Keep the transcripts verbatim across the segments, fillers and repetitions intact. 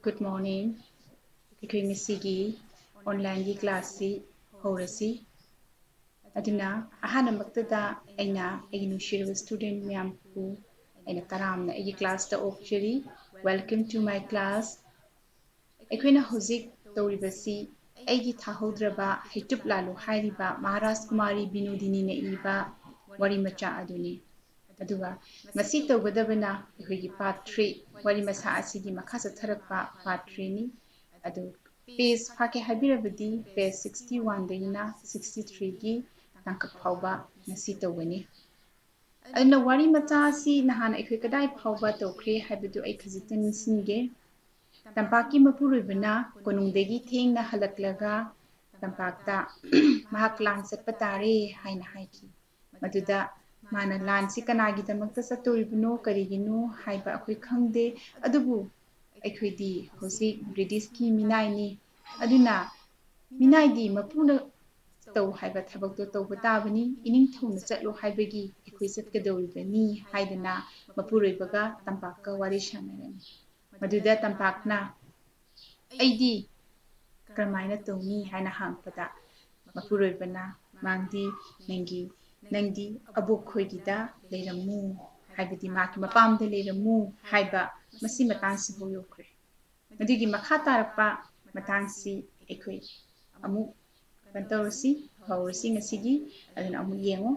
Good morning. ꯑꯩꯈꯣꯏ ꯉꯁꯤꯒꯤ online ꯒꯤ class ꯁꯤ ꯍꯧꯔꯁꯤ꯫ ꯑꯗꯨꯅ ꯑꯍꯥꯟꯕꯃꯛꯇꯗ ꯑꯩꯅ ꯑꯩꯒꯤ ꯅꯨꯡꯁꯤꯔꯕ student ꯃꯌꯥꯝꯕꯨ ꯑꯩꯅ ꯇꯔꯥꯝꯅ ꯑꯩꯒꯤ class ꯇ ꯑꯣꯛꯆꯔꯤ꯫ Welcome to my class. ꯑꯩꯈꯣꯏꯅ ꯍꯧꯖꯤꯛ ꯇꯧꯔꯤꯕꯁꯤ ꯑꯩꯒꯤ ꯊꯥꯍꯧꯗ꯭ꯔꯕ ꯍꯩꯇꯨꯞ ꯂꯥꯂꯨ ꯍꯥꯏꯔꯤꯕ ꯃꯍꯥꯔꯥꯖ ꯀꯨꯃꯥꯔꯤ ꯕꯤꯅꯣꯗꯤꯅꯤꯅ ꯏꯕ ꯋꯥꯔꯤ ꯃꯆꯥ ꯑꯗꯨꯅꯤ꯫ ꯑꯗꯨꯒ ꯉꯁꯤ ꯇꯧꯒꯗꯕꯅ ꯑꯩꯈꯣꯏꯒꯤ part three, ꯋꯥꯔꯤ ꯃꯆꯥ ꯑꯁꯤꯒꯤ ꯃꯈꯥ ꯆꯠꯊꯔꯛꯄ part three ꯅꯤ꯫ ꯑꯗꯨ page ꯐꯥꯛꯀꯦ ꯍꯥꯏꯕꯤꯔꯕꯗꯤ page sixty one ꯗꯒꯤꯅ sixty three ꯒꯤ ꯇꯥꯡꯀꯛ ꯐꯥꯎꯕ ꯉꯁꯤ ꯇꯧꯒꯅꯤ꯫ ꯑꯗꯨꯅ ꯋꯥꯔꯤ ꯃꯆꯥ ꯑꯁꯤ ꯅꯍꯥꯟ ꯑꯩꯈꯣꯏ ꯀꯗꯥꯏ ꯐꯥꯎꯕ ꯇꯧꯈ꯭ꯔꯦ ꯍꯥꯏꯕꯗꯨ ꯑꯩ ꯈꯖꯤꯛꯇ ꯅꯤꯡꯁꯤꯡꯒꯦ꯫ ꯇꯝꯄꯥꯛꯀꯤ ꯃꯄꯨꯔꯣꯏꯕꯅ ꯀꯣꯅꯨꯡꯗꯒꯤ ꯊꯦꯡꯅ ꯍꯜꯂꯛꯂꯒ ꯇꯝꯄꯥꯛꯇ ꯃꯍꯥꯛ ꯂꯥꯟ ꯆꯠꯄ ꯇꯥꯔꯦ ꯍꯥꯏꯅ ꯍꯥꯏꯈꯤ꯫ ꯃꯗꯨꯗ ꯃꯥꯅ ꯂꯥꯟꯁꯤ ꯀꯅꯥꯒꯤꯗꯃꯛꯇ ꯆꯠꯇꯣꯔꯤꯕꯅꯣ, ꯀꯔꯤꯒꯤꯅꯣ ꯍꯥꯏꯕ ꯑꯩꯈꯣꯏ ꯈꯪꯗꯦ, ꯑꯗꯨꯕꯨ ꯑꯩꯈꯣꯏꯗꯤ ꯍꯧꯖꯤꯛ British ꯀꯤ ꯃꯤꯅꯥꯏꯅꯤ꯫ ꯑꯗꯨꯅ ꯃꯤꯅꯥꯏꯗꯤ ꯃꯄꯨꯅ ꯇꯧ ꯍꯥꯏꯕ ꯊꯕꯛꯇꯣ ꯇꯧꯕ ꯇꯥꯕꯅꯤ, ꯏꯅꯤꯡꯊꯧꯅ ꯆꯠꯂꯣ ꯍꯥꯏꯕꯒꯤ ꯑꯩꯈꯣꯏ ꯆꯠꯀꯗꯧꯔꯤꯕꯅꯤ ꯍꯥꯏꯗꯅ ꯃꯄꯨꯔꯣꯏꯕꯒ ꯇꯝꯄꯥꯛꯀ ꯋꯥꯔꯤ ꯁꯥꯟꯅꯔꯝꯃꯤ꯫ ꯃꯗꯨꯗ ꯇꯝꯄꯥꯛꯅ "ꯑꯩꯗꯤ ꯀꯔꯝꯍꯥꯏꯅ ꯇꯧꯅꯤ?" ꯍꯥꯏꯅ ꯍꯪꯉꯛꯄꯗ ꯃꯄꯨꯔꯣꯏꯕꯅ "ꯃꯥꯡꯗꯤ ꯅꯪꯒꯤ, ꯅꯪꯗꯤ ꯑꯕꯣꯛ ꯈꯣꯏꯒꯤꯗ ꯂꯩꯔꯝꯃꯨ, ꯍꯥꯏꯕꯗꯤ ꯃꯥꯒꯤ ꯃꯄꯥꯝꯗ ꯂꯩꯔꯝꯃꯨ" ꯍꯥꯏꯕ ꯃꯁꯤ ꯃꯇꯥꯡꯁꯤꯐꯥꯎ ꯌꯧꯈ꯭ꯔꯦ꯫ ꯃꯗꯨꯒꯤ ꯃꯈꯥ ꯇꯥꯔꯛꯄ ꯃꯇꯥꯡꯁꯤ ꯑꯩꯈꯣꯏ ꯑꯃꯨꯛ ꯀꯩꯅꯣ ꯇꯧꯔꯁꯤ, ꯍꯧꯔꯁꯤ ꯉꯁꯤꯒꯤ꯫ ꯑꯗꯨꯅ ꯑꯃꯨꯛ ꯌꯦꯡꯉꯨ꯫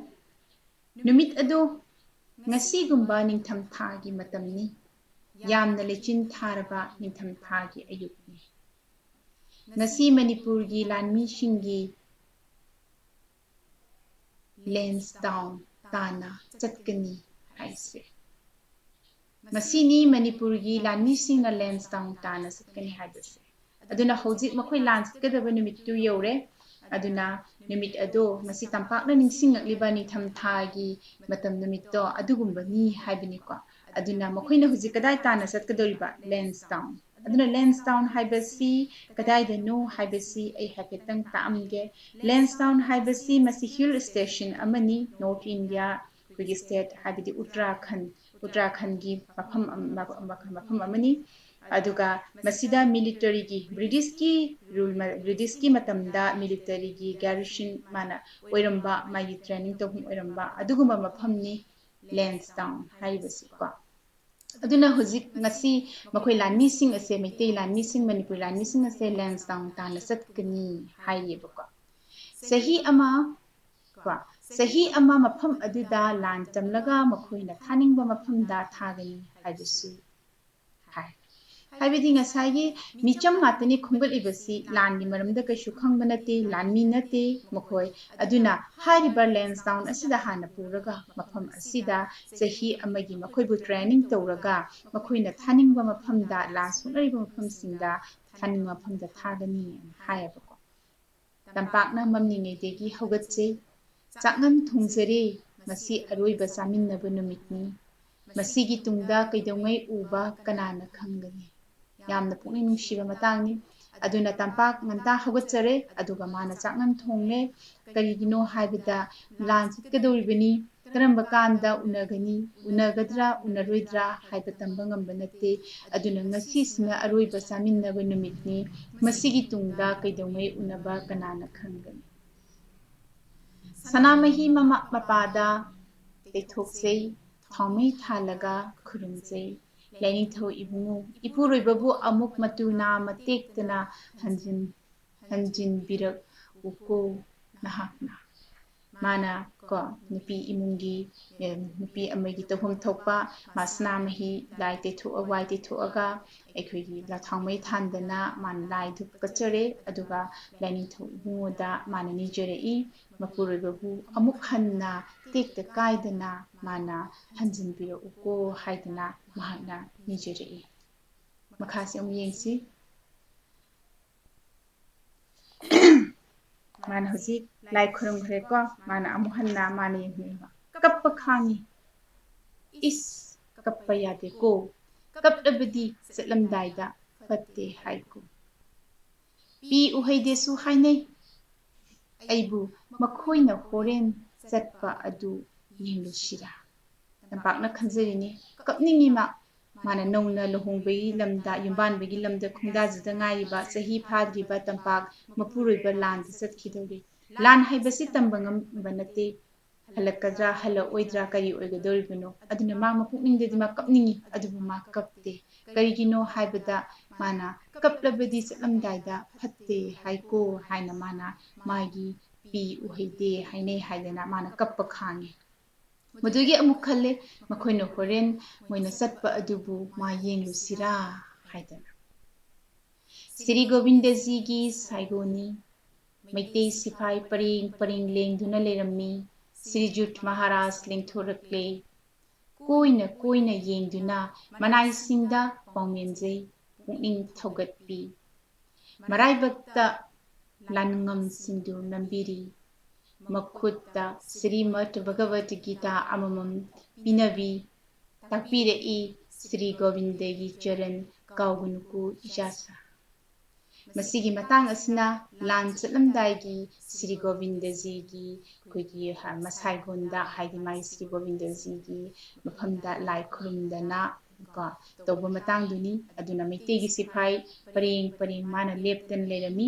ꯅꯨꯃꯤꯠ ꯑꯗꯨ ꯉꯁꯤꯒꯨꯝꯕ ꯅꯤꯡꯊꯝꯊꯥꯒꯤ ꯃꯇꯝꯅꯤ꯫ ꯌꯥꯝꯅ ꯂꯩꯆꯤꯟ ꯊꯥꯔꯕ ꯅꯤꯡꯊꯝꯊꯥꯒꯤ ꯑꯌꯨꯛꯅꯤ꯫ ꯉꯁꯤ ꯃꯅꯤꯄꯨꯔꯒꯤ ꯂꯥꯟꯃꯤꯁꯤꯡꯒꯤ Lansdowne ꯇꯥꯟꯅ ꯆꯠꯀꯅꯤ ꯍꯥꯏꯁꯦ꯫ ꯉꯁꯤꯅꯤ ꯃꯅꯤꯄꯨꯔꯒꯤ ꯂꯥꯟꯃꯤꯁꯤꯡꯅ Lansdowne ꯇꯥꯟꯅ ꯆꯠꯀꯅꯤ ꯍꯥꯏꯕꯁꯦ꯫ ꯑꯗꯨꯅ ꯍꯧꯖꯤꯛ ꯃꯈꯣꯏ ꯂꯥꯟ ꯆꯠꯀꯗꯕ ꯅꯨꯃꯤꯠꯇꯨ ꯌꯧꯔꯦ꯫ ꯑꯗꯨꯅ ꯅꯨꯃꯤꯠ ꯑꯗꯣ ꯉꯁꯤ ꯇꯝꯄꯥꯛꯅ ꯅꯤꯡꯁꯤꯡꯂꯛꯂꯤꯕ ꯅꯤꯡꯊꯝꯊꯥꯒꯤ ꯃꯇꯝ ꯅꯨꯃꯤꯠꯇꯣ ꯑꯗꯨꯒꯨꯝꯕꯅꯤ ꯍꯥꯏꯕꯅꯤꯀꯣ꯫ ꯑꯗꯨꯅ ꯃꯈꯣꯏꯅ ꯍꯧꯖꯤꯛ ꯀꯗꯥꯏ ꯇꯥꯟꯅ ꯆꯠꯀꯗꯧꯔꯤꯕ? Lansdowne꯫ ꯑꯗꯨꯅ Lansdowne ꯍꯥꯏꯕꯁꯤ ꯀꯗꯥꯏꯗꯅꯣ ꯍꯥꯏꯕꯁꯤ ꯑꯩ ꯍꯥꯏꯐꯦꯠꯇꯪ ꯇꯥꯛꯑꯝꯒꯦ꯫ Lansdowne ꯍꯥꯏꯕꯁꯤ ꯃꯁꯤ hill station ꯑꯃꯅꯤ, North India, ꯑꯩꯈꯣꯏꯒꯤ state, ꯍꯥꯏꯕꯗꯤ ꯎꯠꯇꯔꯥꯈꯟ, ꯎꯠꯇꯔꯥꯈꯟꯒꯤ ꯃꯐꯝ ꯑꯃ-, ꯃꯐꯝ ꯑꯃꯅꯤ꯫ ꯑꯗꯨꯒ ꯃꯁꯤꯗ ꯃꯤꯂꯤꯇꯔꯤꯒꯤ, ꯕ꯭ꯔꯤꯇꯤꯁꯀꯤ ꯔꯨꯜ, ꯕ꯭ꯔꯤꯇꯤꯁꯀꯤ ꯃꯇꯝꯗ ꯃꯤꯂꯤꯇꯔꯤꯒꯤ ꯒ꯭ꯌꯥꯔꯤꯁꯟ ꯃꯥꯅ ꯑꯣꯏꯔꯝꯕ, ꯃꯥꯒꯤ ꯇ꯭ꯔꯦꯅꯤꯡ ꯇꯧꯐꯝ ꯑꯣꯏꯔꯝꯕ ꯑꯗꯨꯒꯨꯝꯕ ꯃꯐꯝꯅꯤ ꯂꯦꯟꯁꯗꯥꯎꯟ ꯍꯥꯏꯔꯤꯕꯁꯤꯀꯣ꯫ ꯑꯗꯨꯅ ꯍꯧꯖꯤꯛ ꯉꯁꯤ ꯃꯈꯣꯏ ꯂꯥꯟꯃꯤꯁꯤꯡ ꯑꯁꯦ, ꯃꯩꯇꯩ ꯂꯥꯟꯃꯤꯁꯤꯡ, ꯃꯅꯤꯄꯨꯔꯤ ꯂꯥꯟꯃꯤꯁꯤꯡ ꯑꯁꯦ ꯂꯦꯟꯁꯗꯥꯎꯟ ꯇꯥꯟꯅ ꯆꯠꯀꯅꯤ ꯍꯥꯏꯔꯤꯑꯕꯀꯣ꯫ ꯆꯍꯤ ꯑꯃ ꯀꯣ, ꯆꯍꯤ ꯑꯃ ꯃꯐꯝ ꯑꯗꯨꯗ ꯂꯥꯟ ꯇꯝꯂꯒ ꯃꯈꯣꯏꯅ ꯊꯥꯅꯤꯡꯕ ꯃꯐꯝꯗ ꯊꯥꯒꯅꯤ ꯍꯥꯏꯕꯁꯨ ꯍꯥꯏ꯫ ꯍꯥꯏꯕꯗꯤ ꯉꯁꯥꯏꯒꯤ ꯃꯤꯆꯝ ꯉꯥꯛꯇꯅꯤ ꯈꯣꯝꯒꯠꯂꯤꯕꯁꯤ, ꯂꯥꯟꯒꯤ ꯃꯔꯝꯗ ꯀꯩꯁꯨ ꯈꯪꯕ ꯅꯠꯇꯦ, ꯂꯥꯟꯃꯤ ꯅꯠꯇꯦ ꯃꯈꯣꯏ꯫ ꯑꯗꯨꯅ ꯍꯥꯏꯔꯤꯕ ꯂꯦꯟꯁꯗꯥꯎꯟ ꯑꯁꯤꯗ ꯍꯥꯟꯅ ꯄꯨꯔꯒ ꯃꯐꯝ ꯑꯁꯤꯗ ꯆꯍꯤ ꯑꯃꯒꯤ ꯃꯈꯣꯏꯕꯨ ꯇ꯭ꯔꯦꯅꯤꯡ ꯇꯧꯔꯒ ꯃꯈꯣꯏꯅ ꯊꯥꯅꯤꯡꯕ ꯃꯐꯝꯗ, ꯂꯥꯟ ꯁꯣꯛꯅꯔꯤꯕ ꯃꯐꯝꯁꯤꯡꯗ ꯊꯥꯅꯤꯡꯕ ꯃꯐꯝꯗ ꯊꯥꯒꯅꯤ ꯍꯥꯏꯌꯦꯕꯀꯣ꯫ ꯇꯝꯄꯥꯛꯅ ꯃꯝꯂꯤꯉꯩꯗꯒꯤ ꯍꯧꯒꯠꯆꯩ꯫ ꯆꯥꯛꯉꯟ ꯊꯣꯡꯖꯔꯦ꯫ ꯉꯁꯤ ꯑꯔꯣꯏꯕ ꯆꯥꯃꯤꯟꯅꯕ ꯅꯨꯃꯤꯠꯅꯤ꯫ ꯃꯁꯤꯒꯤ ꯇꯨꯡꯗ ꯀꯩꯗꯧꯉꯩ ꯎꯕ ꯀꯅꯥꯅ ꯈꯪꯒꯅꯤ? ꯌꯥꯝꯅ ꯄꯨꯛꯅꯤꯡ ꯅꯨꯡꯁꯤꯕ ꯃꯇꯥꯡꯅꯤ꯫ ꯑꯗꯨꯅ ꯇꯝꯄꯥꯛ ꯉꯟꯇꯥ ꯍꯧꯒꯠꯆꯔꯦ, ꯑꯗꯨꯒ ꯃꯥꯅ ꯆꯥꯛꯉꯟ ꯊꯣꯡꯂꯦ꯫ ꯀꯔꯤꯒꯤꯅꯣ ꯍꯥꯏꯕꯗ ꯂꯥꯟ ꯆꯠꯀꯗꯧꯔꯤꯕꯅꯤ, ꯀꯔꯝꯕ ꯀꯥꯟꯗ ꯎꯅꯒꯅꯤ, ꯎꯅꯒꯗ꯭ꯔꯥ ꯎꯅꯔꯣꯏꯗ꯭ꯔꯥ ꯍꯥꯏꯕ ꯇꯝꯕ ꯉꯝꯕ ꯅꯠꯇꯦ꯫ ꯑꯗꯨꯅ ꯉꯁꯤꯁꯤꯅ ꯑꯔꯣꯏꯕ ꯆꯥꯃꯤꯟꯅꯕ ꯅꯨꯃꯤꯠꯅꯤ꯫ ꯃꯁꯤꯒꯤ ꯇꯨꯡꯗ ꯀꯩꯗꯧꯉꯩ ꯎꯅꯕ ꯀꯅꯥꯅ ꯈꯪꯒꯅꯤ? ꯁꯅꯥꯃꯍꯤ ꯃꯃꯥ ꯃꯄꯥꯗ ꯇꯩꯊꯣꯛꯆꯩ, ꯊꯥꯎꯃꯩ ꯊꯥꯜꯂꯒ ꯈꯨꯔꯨꯝꯖꯩ꯫ ꯂꯥꯏꯅꯤꯡꯊꯧ ꯏꯕꯨꯡꯉꯣ, ꯏꯄꯨꯔꯣꯏꯕꯕꯨ ꯑꯃꯨꯛ ꯃꯇꯨ ꯅꯥꯝꯃ ꯇꯦꯛꯇꯅ ꯍꯟꯖꯤꯟ-, ꯍꯟꯖꯤꯟꯕꯤꯔꯛꯎꯀꯣ ꯅꯍꯥꯛꯅ꯫ ꯃꯥꯅ ꯀꯣ, ꯅꯨꯄꯤ ꯏꯃꯨꯡꯒꯤ, ꯑꯦ, ꯅꯨꯄꯤ ꯑꯃꯒꯤ ꯇꯧꯐꯝ ꯊꯣꯛꯄ, ꯃꯥ ꯁꯅꯥꯃꯍꯤ ꯂꯥꯏ ꯇꯩꯊꯣꯛꯑ-, ꯋꯥꯏ ꯇꯩꯊꯣꯛꯑꯒ ꯑꯩꯈꯣꯏꯒꯤ ꯂꯥ-, ꯊꯥꯎꯃꯩ ꯊꯥꯟꯗꯅ ꯃꯥꯅ ꯂꯥꯏꯗꯨ ꯀꯠꯆꯔꯦ꯫ ꯑꯗꯨꯒ ꯂꯥꯏꯅꯤꯡꯊꯧ ꯏꯕꯨꯡꯉꯣꯗ ꯃꯥꯅ ꯅꯤꯖꯔꯛꯏ, ꯃꯄꯨꯔꯣꯏꯕꯕꯨ ꯑꯃꯨꯛ ꯍꯟꯅ ꯇꯦꯛꯇ ꯀꯥꯏꯗꯅ ꯃꯥꯅ ꯍꯟꯖꯤꯟꯕꯤꯔꯛꯎꯀꯣ ꯍꯥꯏꯗꯅ ꯃꯍꯥꯛꯅ ꯅꯤꯖꯔꯛꯏ꯫ ꯃꯈꯥꯁꯤ ꯑꯃꯨꯛ ꯌꯦꯡꯁꯤ꯫ ꯃꯥꯅ ꯍꯧꯖꯤꯛ ꯂꯥꯏ ꯈꯨꯔꯨꯝꯈ꯭ꯔꯦꯀꯣ꯫ ꯃꯥꯅ ꯑꯃꯨꯛ ꯍꯟꯅ ꯃꯥꯅ ꯌꯦꯡꯍꯟꯅꯤꯡꯕ꯫ ꯀꯞꯄ ꯈꯥꯡꯉꯤ꯫ ꯏꯁ, ꯀꯞꯄ ꯌꯥꯗꯦꯀꯣ꯫ ꯀꯞꯂꯕꯗꯤ ꯆꯠꯂꯝꯗꯥꯏꯗ ꯐꯠꯇꯦ ꯍꯥꯏꯀꯣ꯫ ꯄꯤ ꯎꯍꯩꯗꯦꯁꯨ ꯍꯥꯏꯅꯩ꯫ ꯑꯩꯕꯨ ꯃꯈꯣꯏꯅ ꯍꯣꯔꯦꯟ ꯆꯠꯄ ꯑꯗꯨ ꯌꯦꯡꯂꯨꯁꯤꯔꯥ? ꯇꯝꯄꯥꯛꯅ ꯈꯟꯖꯔꯤꯅꯤ꯫ ꯀꯞꯅꯤꯡꯉꯤ ꯃꯥ꯫ ꯃꯥꯅ ꯅꯧꯅ ꯂꯨꯍꯣꯡꯕꯒꯤ ꯂꯝꯗ, ꯌꯨꯝꯕꯥꯟꯕꯒꯤ ꯂꯝꯗ ꯈꯣꯡꯗꯥꯖꯗ ꯉꯥꯏꯔꯤꯕ, ꯆꯍꯤ ꯐꯥꯗ꯭ꯔꯤꯕ ꯇꯝꯄꯥꯛ ꯃꯄꯨꯔꯣꯏꯕ ꯂꯥꯟꯗ ꯆꯠꯈꯤꯗꯧꯔꯤ꯫ ꯂꯥꯟ ꯍꯥꯏꯕꯁꯤ ꯇꯝꯕ ꯉꯝꯕ ꯅꯠꯇꯦ꯫ ꯍꯜꯂꯛꯀꯗ꯭ꯔꯥ, ꯍꯜꯂꯛꯑꯣꯏꯗ꯭ꯔꯥ, ꯀꯔꯤ ꯑꯣꯏꯒꯗꯧꯔꯤꯕꯅꯣ? ꯑꯗꯨꯅ ꯃꯥ ꯃꯄꯨꯛꯅꯤꯡꯗꯗꯤ ꯃꯥ ꯀꯞꯅꯤꯡꯉꯤ, ꯑꯗꯨꯕꯨ ꯃꯥ ꯀꯞꯇꯦ꯫ ꯀꯔꯤꯒꯤꯅꯣ ꯍꯥꯏꯕꯗ ꯃꯥꯅ ꯀꯞꯂꯕꯗꯤ ꯆꯠꯂꯝꯗꯥꯏꯗ "ꯐꯠꯇꯦ ꯍꯥꯏꯀꯣ" ꯍꯥꯏꯅ ꯃꯥꯅ ꯃꯥꯒꯤ ꯄꯤ ꯎꯍꯩꯗꯦ ꯍꯥꯏꯅꯩ ꯍꯥꯏꯗꯅ ꯃꯥꯅ ꯀꯞꯄ ꯈꯥꯡꯉꯤ꯫ ꯃꯗꯨꯒꯤ ꯑꯃꯨꯛ ꯈꯜꯂꯦ, ꯃꯈꯣꯏꯅ ꯍꯣꯔꯦꯟ ꯃꯣꯏꯅ ꯆꯠꯄ ꯑꯗꯨꯕꯨ ꯃꯥ ꯌꯦꯡꯂꯨꯁꯤꯔꯥ ꯍꯥꯏꯗꯅ꯫ ꯁ꯭ꯔꯤ ꯒꯣꯕꯤꯟꯗꯖꯤꯒꯤ ꯁꯥꯏꯒꯣꯅꯤ꯫ ꯃꯩꯇꯩ ꯁꯤꯐꯥꯏ ꯄꯔꯦꯡ ꯄꯔꯦꯡ ꯂꯦꯡꯗꯨꯅ ꯂꯩꯔꯝꯃꯤ꯫ ꯁ꯭ꯔꯤꯖꯨꯠ ꯃꯍꯥꯔꯥꯖ ꯂꯦꯡꯊꯣꯔꯛꯂꯦ꯫ ꯀꯣꯏꯅ ꯀꯣꯏꯅ ꯌꯦꯡꯗꯨꯅ ꯃꯅꯥꯏꯁꯤꯡꯗ ꯄꯥꯎꯃꯦꯟꯖꯩ, ꯄꯨꯛꯅꯤꯡ ꯊꯧꯒꯠꯄꯤ꯫ ꯃꯔꯥꯏꯕꯛꯇ ꯂꯥꯟꯉꯝ ꯁꯤꯟꯗꯨ ꯅꯝꯕꯤꯔꯤ꯫ ꯃꯈꯨꯠꯇ ꯁ꯭ꯔꯤꯃꯠ ꯚꯒꯕꯠ ꯒꯤꯇꯥ ꯑꯃꯃꯝ ꯄꯤꯅꯕꯤ ꯇꯥꯛꯄꯤꯔꯛꯏ ꯁ꯭ꯔꯤ ꯒꯣꯕꯤꯟꯗꯒꯤ ꯆꯔꯟ ꯀꯥꯎꯒꯅꯨꯀꯣ ꯏꯆꯥꯁꯥ꯫ ꯃꯁꯤꯒꯤ ꯃꯇꯥꯡ ꯑꯁꯤꯅ ꯂꯥꯟ ꯆꯠꯂꯝꯗꯥꯏꯒꯤ ꯁ꯭ꯔꯤ ꯒꯣꯕꯤꯟꯗꯖꯤꯒꯤ ꯑꯩꯈꯣꯏꯒꯤ ꯃꯁꯥꯏꯒꯣꯟꯗ, ꯍꯥꯏꯗꯤ ꯃꯥꯒꯤ ꯁ꯭ꯔꯤ ꯒꯣꯕꯤꯟꯗꯖꯤꯒꯤ ꯃꯐꯝꯗ ꯂꯥꯏ ꯈꯨꯔꯨꯝꯗꯅ ꯀꯣ ꯇꯧꯕ ꯃꯇꯥꯡꯗꯨꯅꯤ꯫ ꯑꯗꯨꯅ ꯃꯩꯇꯩꯒꯤ ꯁꯤꯐꯥꯏ ꯄꯔꯦꯡ ꯄꯔꯦꯡ ꯃꯥꯅ ꯂꯦꯞꯇꯅ ꯂꯩꯔꯝꯃꯤ꯫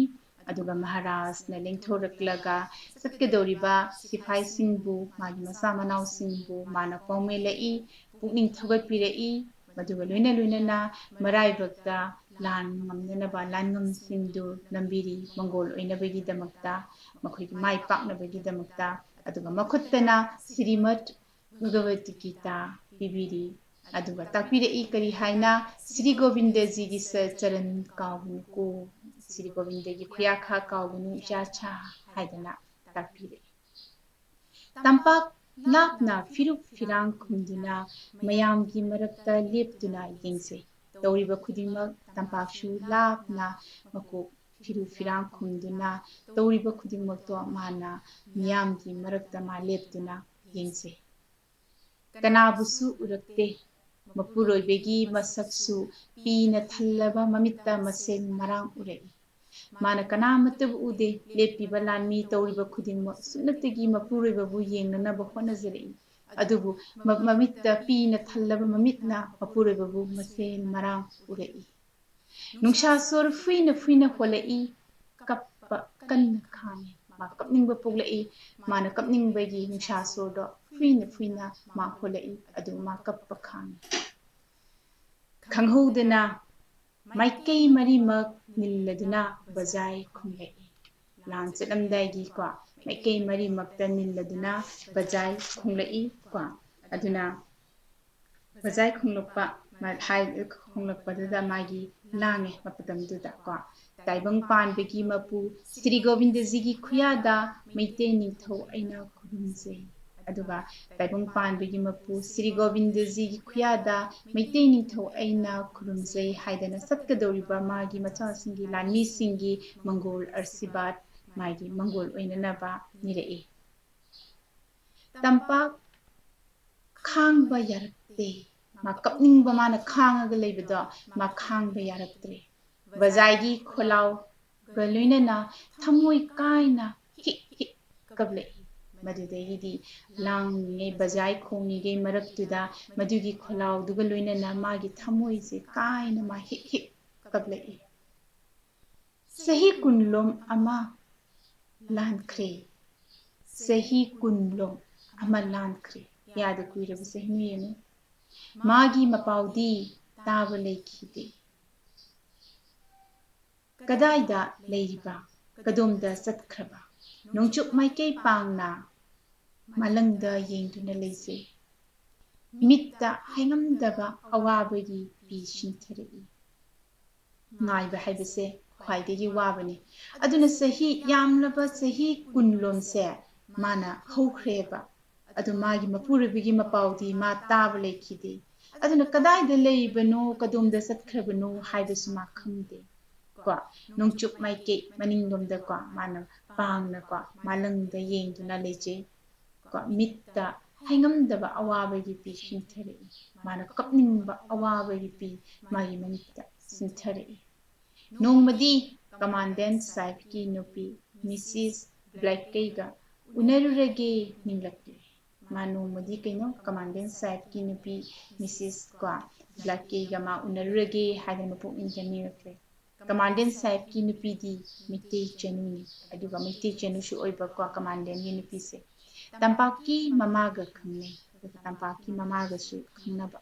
ꯑꯗꯨꯒ ꯃꯍꯥꯔꯥꯖꯅ ꯂꯦꯡꯊꯣꯔꯛꯂꯒ ꯆꯠꯀꯗꯧꯔꯤꯕ ꯁꯤꯐꯥꯏꯁꯤꯡꯕꯨ, ꯃꯥꯒꯤ ꯃꯆꯥ ꯃꯅꯥꯎꯁꯤꯡꯕꯨ ꯃꯥꯅ ꯄꯥꯎꯃꯦꯜꯂꯛꯏ, ꯄꯨꯛꯅꯤꯡ ꯊꯧꯒꯠꯄꯤꯔꯛꯏ꯫ ꯃꯗꯨꯒ ꯂꯣꯏꯅ ꯂꯣꯏꯅꯅ ꯃꯔꯥꯏꯕꯛꯇ ꯂꯥꯟ ꯉꯝꯅꯅꯕ ꯂꯥꯟꯉꯝꯁꯤꯡꯗꯨ ꯅꯝꯕꯤꯔꯤ, ꯃꯪꯒꯣꯜ ꯑꯣꯏꯅꯕꯒꯤꯗꯃꯛꯇ, ꯃꯈꯣꯏꯒꯤ ꯃꯥꯏ ꯄꯥꯛꯅꯕꯒꯤꯗꯃꯛꯇ꯫ ꯑꯗꯨꯒ ꯃꯈꯨꯠꯇꯅ ꯁ꯭ꯔꯤꯃꯠ ꯚꯒꯕꯠ ꯒꯤꯇꯥ ꯄꯤꯕꯤꯔꯤ꯫ ꯑꯗꯨꯒ ꯇꯥꯛꯄꯤꯔꯛꯏ ꯀꯔꯤ ꯍꯥꯏꯅ? ꯁ꯭ꯔꯤ ꯒꯣꯕꯤꯟꯗꯖꯤꯒꯤ ꯆ-, ꯆꯔꯟ ꯀꯥꯎꯒꯅꯨꯀꯣ, ꯁ꯭ꯔꯤ ꯒꯣꯕꯤꯟꯗꯒꯤ ꯈꯨꯌꯥꯈꯥ ꯀꯥꯎꯒꯅꯨ ꯏꯆꯥꯁꯥ ꯍꯥꯏꯗꯅ ꯇꯥꯛꯄꯤꯔꯛꯏ꯫ ꯇꯝꯄꯥꯛ ꯂꯥꯞꯅ ꯐꯤꯔꯨꯛ ꯐꯤꯔꯥꯡ ꯈꯨꯝꯗꯨꯅ ꯃꯌꯥꯝꯒꯤ ꯃꯔꯛꯇ ꯂꯦꯞꯇꯨꯅ ꯌꯦꯡꯖꯩ꯫ ꯇꯧꯔꯤꯕ ꯈꯨꯗꯤꯡꯃꯛ ꯇꯝꯄꯥꯛꯁꯨ ꯂꯥꯞꯅ ꯃꯀꯣꯛ ꯐꯤꯔꯨꯛ ꯐꯤꯔꯥꯡ ꯈꯨꯝꯗꯨꯅ ꯇꯧꯔꯤꯕ ꯈꯨꯗꯤꯡꯃꯛꯇꯣ ꯃꯥꯅ ꯃꯤꯌꯥꯝꯒꯤ ꯃꯔꯛꯇ ꯃꯥ ꯂꯦꯞꯇꯨꯅ ꯌꯦꯡꯖꯩ꯫ ꯀꯅꯥꯕꯨꯁꯨ ꯎꯔꯛꯇꯦ꯫ ꯃꯄꯨꯔꯣꯏꯕꯒꯤ ꯃꯁꯛꯁꯨ ꯄꯤꯅ ꯊꯜꯂꯕ ꯃꯃꯤꯠꯇ ꯃꯁꯦꯡ ꯃꯔꯥꯡ ꯎꯔꯛꯏ꯫ ꯃꯥꯅ ꯀꯅꯥꯃꯠꯇꯕꯨ ꯎꯗꯦ꯫ ꯂꯦꯞꯄꯤꯕ ꯂꯥꯟꯃꯤ ꯇꯧꯔꯤꯕ ꯈꯨꯗꯤꯡꯃꯛ ꯁꯨꯞꯅꯇꯒꯤ ꯃꯄꯨꯔꯣꯏꯕꯕꯨ ꯌꯦꯡꯅꯅꯕ ꯍꯣꯠꯅꯖꯔꯛꯏ꯫ ꯑꯗꯨꯕꯨ ꯃ-, ꯃꯃꯤꯠꯇ ꯄꯤꯅ ꯊꯜꯂꯕ ꯃꯃꯤꯠꯅ ꯃꯄꯨꯔꯣꯏꯕꯕꯨ ꯃꯁꯦꯟ ꯃꯔꯥꯡ ꯎꯔꯛꯏ꯫ ꯅꯨꯡꯁꯥ ꯁꯣꯔ ꯐꯨꯏꯅ ꯐꯨꯏꯅ ꯍꯣꯜꯂꯛꯏ, ꯀꯞꯄ ꯀꯟꯅ ꯈꯥꯡꯉꯤ꯫ ꯃꯥ ꯀꯞꯅꯤꯡꯕ ꯄꯣꯛꯂꯛꯏ꯫ ꯃꯥꯅ ꯀꯞꯅꯤꯡꯕꯒꯤ ꯅꯨꯡꯁꯥ ꯁꯣꯔꯗꯣ ꯐꯨꯏꯅ ꯐꯨꯏꯅ ꯃꯥ ꯍꯣꯜꯂꯛꯏ, ꯑꯗꯨ ꯃꯥ ꯀꯞꯄ ꯈꯥꯡꯉꯤ꯫ ꯈꯪꯍꯧꯗꯅ ꯃꯥꯏꯀꯩ ꯃꯔꯤꯃꯛ ꯅꯤꯜꯂꯗꯨꯅ ꯕꯖꯥꯏ ꯈꯨꯝꯂꯛꯏ꯫ ꯂꯥꯟ ꯆꯠꯂꯝꯗꯥꯏꯒꯤꯀꯣ, ꯃꯥꯏꯀꯩ ꯃꯔꯤꯃꯛꯇ ꯅꯤꯜꯂꯗꯨꯅ ꯕꯖꯥꯏ ꯈꯨꯝꯂꯛꯏ ꯀꯣ꯫ ꯑꯗꯨꯅ ꯕꯖꯥꯏ ꯈꯣꯡꯂꯛꯄ, ꯃ-, ꯍꯥꯏ-, ꯈꯣꯡꯂꯛꯄꯗꯨꯗ ꯃꯥꯒꯤ ꯂꯥꯡꯉꯦ ꯃꯇꯝꯗꯨꯗ ꯀꯣ꯫ ꯇꯥꯏꯕꯪ ꯄꯥꯟꯕꯒꯤ ꯃꯄꯨ ꯁ꯭ꯔꯤ ꯒꯣꯕꯤꯟꯗꯖꯤꯒꯤ ꯈꯨꯌꯥꯗ ꯃꯩꯇꯩ ꯅꯤꯡꯊꯧ ꯑꯩꯅ ꯈꯨꯔꯨꯝꯖꯩ꯫ ꯑꯗꯨꯒ ꯇꯥꯏꯕꯪ ꯄꯥꯟꯕꯒꯤ ꯃꯄꯨ ꯁ꯭ꯔꯤ ꯒꯣꯕꯤꯟꯗꯖꯤꯒꯤ ꯈꯨꯌꯥꯗ ꯃꯩꯇꯩ ꯅꯤꯡꯊꯧ ꯑꯩꯅ ꯈꯨꯔꯨꯝꯖꯩ ꯍꯥꯏꯗꯅ ꯆꯠꯀꯗꯧꯔꯤꯕ ꯃꯥꯒꯤ ꯃꯆꯥꯁꯤꯡꯒꯤ, ꯂꯥꯟꯃꯤꯁꯤꯡꯒꯤ ꯃꯪꯒꯣꯜ ꯑꯔꯁꯤꯕꯥꯗ, ꯃꯥꯒꯤ ꯃꯪꯒꯣꯜ ꯑꯣꯏꯅꯅꯕ ꯅꯤꯔꯛꯏ꯫ ꯇꯝꯄꯥꯛ ꯈꯥꯡꯕ ꯌꯥꯔꯛꯇꯦ꯫ ꯃꯥ ꯀꯞꯅꯤꯡꯕ ꯃꯥꯅ ꯈꯥꯡꯉꯒ ꯂꯩꯕꯗꯣ ꯃꯥ ꯈꯥꯡꯕ ꯌꯥꯔꯛꯇ꯭ꯔꯦ꯫ ꯕꯖꯥꯏꯒꯤ ꯈꯣꯜꯂꯥꯎꯒ ꯂꯣꯏꯅꯅ ꯊꯃꯣꯏ ꯀꯥꯏꯅ ꯍꯤꯛ ꯍꯤꯛ ꯀꯞꯂꯛꯏ꯫ ꯃꯗꯨꯗꯒꯤꯗꯤ ꯂꯥꯡꯂꯤꯉꯩ, ꯕꯖꯥꯏ ꯈꯣꯡꯂꯤꯉꯩ ꯃꯔꯛꯇꯨꯗ ꯃꯗꯨꯒꯤ ꯈꯣꯜꯂꯥꯎꯗꯨꯒ ꯂꯣꯏꯅꯅ ꯃꯥꯒꯤ ꯊꯃꯣꯏꯁꯦ ꯀꯥꯏꯅ ꯃꯥ ꯍꯤꯛ ꯍꯤꯛ ꯀꯞꯂꯛꯏ꯫ ꯆꯍꯤ ꯀꯨꯟꯂꯣꯝ ꯑꯃ ꯂꯥꯟꯈ꯭ꯔꯦ꯫ ꯆꯍꯤ ꯀꯨꯟꯂꯣꯝ ꯑꯃ ꯂꯥꯟꯈ꯭ꯔꯦ꯫ ꯀꯌꯥꯗ ꯀꯨꯏꯔꯕ ꯆꯍꯤꯅꯣ ꯌꯦꯡꯉꯨ꯫ ꯃꯥꯒꯤ ꯃꯄꯥꯎꯗꯤ ꯇꯥꯕ ꯂꯩꯈꯤꯗꯦ꯫ ꯀꯗꯥꯏꯗ ꯂꯩꯔꯤꯕ? ꯀꯗꯣꯝꯗ ꯆꯠꯈ꯭ꯔꯕ? ꯅꯣꯡꯆꯨꯞ ꯃꯥꯏꯀꯩ ꯄꯥꯡꯅ ꯃꯥꯂꯪꯗ ꯌꯦꯡꯗꯨꯅ ꯂꯩꯖꯩ꯫ ꯃꯤꯠꯇ ꯍꯥꯏꯉꯝꯗꯕ ꯑꯋꯥꯕꯒꯤ ꯄꯤ ꯁꯤꯟꯊꯔꯛꯏ꯫ ꯉꯥꯏꯕ ꯍꯥꯏꯕꯁꯦ ꯈ꯭ꯋꯥꯏꯗꯒꯤ ꯋꯥꯕꯅꯤ꯫ ꯑꯗꯨꯅ ꯆꯍꯤ, ꯌꯥꯝꯂꯕ ꯆꯍꯤ ꯀꯨꯟꯂꯣꯝꯁꯦ ꯃꯥꯅ ꯍꯧꯈ꯭ꯔꯦꯕ꯫ ꯑꯗꯨ ꯃꯥꯒꯤ ꯃꯄꯨꯔꯣꯏꯕꯒꯤ ꯃꯄꯥꯎꯗꯤ ꯃꯥ ꯇꯥꯕ ꯂꯩꯈꯤꯗꯦ꯫ ꯑꯗꯨꯅ ꯀꯗꯥꯏꯗ ꯂꯩꯕꯅꯣ, ꯀꯗꯣꯝꯗ ꯆꯠꯈ꯭ꯔꯕꯅꯣ ꯍꯥꯏꯕꯁꯨ ꯃꯥ ꯈꯪꯗꯦ꯫ ꯀꯣ, ꯅꯣꯡꯆꯨꯞ ꯃꯥꯏꯀꯩ ꯃꯅꯤꯡꯂꯣꯝꯗꯀꯣ ꯃꯥꯅ ꯄꯥꯡꯅꯀꯣ ꯃꯥꯂꯪꯗ ꯌꯦꯡꯗꯨꯅ ꯂꯩꯖꯩ꯫ ꯀꯣ, ꯃꯤꯠꯇ ꯍꯥꯏꯉꯝꯗꯕ ꯑꯋꯥꯕꯒꯤ ꯄꯤ ꯁꯤꯟꯊꯔꯛꯏ꯫ ꯃꯥꯅ ꯀꯞꯅꯤꯡꯕ ꯑꯋꯥꯕꯒꯤ ꯄꯤ ꯃꯥꯒꯤ ꯃꯃꯤꯠꯇ ꯁꯤꯟꯊꯔꯛꯏ꯫ ꯅꯣꯡꯃꯗꯤ ꯀꯃꯥꯟꯗꯦꯟ ꯁꯥꯍꯦꯕꯀꯤ ꯅꯨꯄꯤ ꯃꯤꯁꯤꯁ ꯕ꯭ꯂꯦꯛꯀꯩꯒ ꯎꯅꯔꯨꯔꯒꯦ ꯅꯤꯡꯂꯛꯂꯦ꯫ ꯃꯥ ꯅꯣꯡꯃꯗꯤ ꯀꯩꯅꯣ, ꯀꯃꯥꯟꯗꯦꯟ ꯁꯥꯍꯦꯕꯀꯤ ꯅꯨꯄꯤ ꯃꯤꯁꯦꯁ ꯀꯣ, ꯂꯥꯏꯀꯦꯒ ꯃꯥ ꯎꯅꯔꯨꯔꯒꯦ ꯍꯥꯏꯗꯅ ꯃꯄꯨꯛꯅꯤꯡ ꯆꯦꯟꯕꯤꯔꯛꯂꯦ꯫ ꯀꯃꯥꯟꯗꯦꯟ ꯁꯥꯍꯦꯕꯀꯤ ꯅꯨꯄꯤꯗꯤ ꯃꯩꯇꯩ ꯆꯅꯨꯅꯤ, ꯑꯗꯨꯒ ꯃꯩꯇꯩ ꯆꯅꯨꯁꯨ ꯑꯣꯏꯕꯀꯣ ꯀꯃꯥꯟꯗꯦꯟꯒꯤ ꯅꯨꯄꯤꯁꯦ꯫ ꯇꯝꯄꯥꯛꯀꯤ ꯃꯃꯥꯒ ꯈꯪꯅꯩ, ꯑꯗꯨꯒ ꯇꯝꯄꯥꯛꯀꯤ ꯃꯃꯥꯒꯁꯨ ꯈꯪꯅꯕ꯫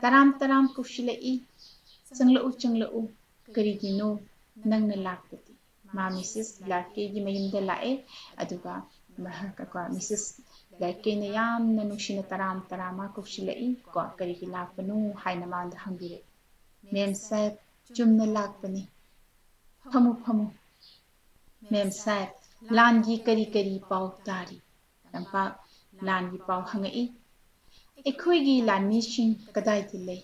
"ꯇꯔꯥꯝ ꯇꯔꯥꯝ ꯀꯧꯁꯤꯜꯂꯛꯏ, ꯆꯪꯂꯛꯎ ꯆꯪꯂꯛꯎ, ꯀꯔꯤꯒꯤꯅꯣ ꯅꯪꯅ ꯂꯥꯛꯄꯗꯤ?" ꯃꯥ ꯃꯤꯁꯦꯁ ꯂꯥꯏꯀꯦꯒꯤ ꯃꯌꯨꯝꯗ ꯂꯥꯛꯑꯦ, ꯑꯗꯨꯒ ꯃꯍꯥꯛ-, ꯀꯣ, ꯃꯤꯁꯦꯁ ꯂꯥꯏꯀꯦꯅ ꯌꯥꯝꯅ ꯅꯨꯡꯁꯤꯅ ꯇꯔꯥꯝ ꯇꯔꯥꯝ ꯃꯥ ꯀꯧꯁꯤꯜꯂꯛꯏ ꯀꯣ, "ꯀꯔꯤꯒꯤ ꯂꯥꯛꯄꯅꯣ?" ꯍꯥꯏꯅ ꯃꯉꯣꯟꯗ ꯍꯪꯕꯤꯔꯛꯏ꯫ "ꯃꯦꯝ ꯁꯥꯍꯦꯕ, ꯆꯨꯝꯅ ꯂꯥꯛꯄꯅꯤ꯫ ꯐꯝꯃꯨ, ꯐꯝꯃꯨ꯫ ꯃꯦꯝ ꯁꯥꯍꯦꯕ, ꯂꯥꯟꯒꯤ ꯀꯔꯤ ꯀꯔꯤ ꯄꯥꯎ ꯇꯥꯔꯤ?" ꯇꯝꯄꯥꯛ ꯂꯥꯟꯒꯤ ꯄꯥꯎ ꯍꯪꯉꯛꯏ꯫ "ꯑꯩꯈꯣꯏꯒꯤ ꯂꯥꯟꯃꯤꯁꯤꯡ ꯀꯗꯥꯏꯗ ꯂꯩ?